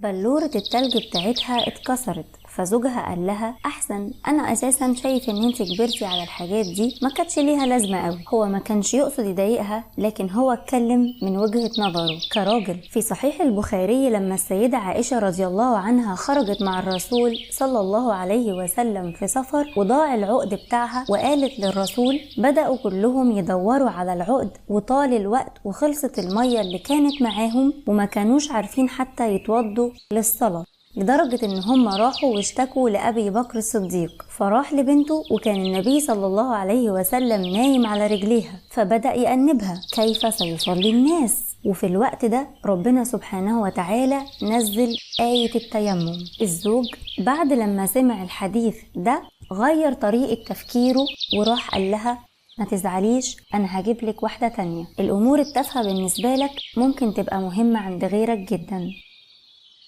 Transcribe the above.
بلورة التلج بتاعتها اتكسرت، فزوجها قال لها احسن، انا اساسا شايف ان انت كبرتي على الحاجات دي، ما كانتش ليها لازمه قوي. هو ما كانش يقصد يضايقها، لكن هو اتكلم من وجهه نظره كراجل. في صحيح البخاري لما السيده عائشه رضي الله عنها خرجت مع الرسول صلى الله عليه وسلم في سفر وضاع العقد بتاعها، وقالت للرسول، بدأوا كلهم يدوروا على العقد وطال الوقت وخلصت المية اللي كانت معاهم، وما كانوش عارفين حتى يتوضوا للصلاة، لدرجة إن هم راحوا واشتكوا لأبي بكر الصديق، فراح لبنته وكان النبي صلى الله عليه وسلم نايم على رجليها، فبدأ يأنبها كيف سيصلي الناس. وفي الوقت ده ربنا سبحانه وتعالى نزل آية التيمم. الزوج بعد لما سمع الحديث ده غير طريقة تفكيره وراح قال لها ما تزعليش، أنا هجيب لك واحدة تانية. الأمور التافهة بالنسبة لك ممكن تبقى مهمة عند غيرك جدا.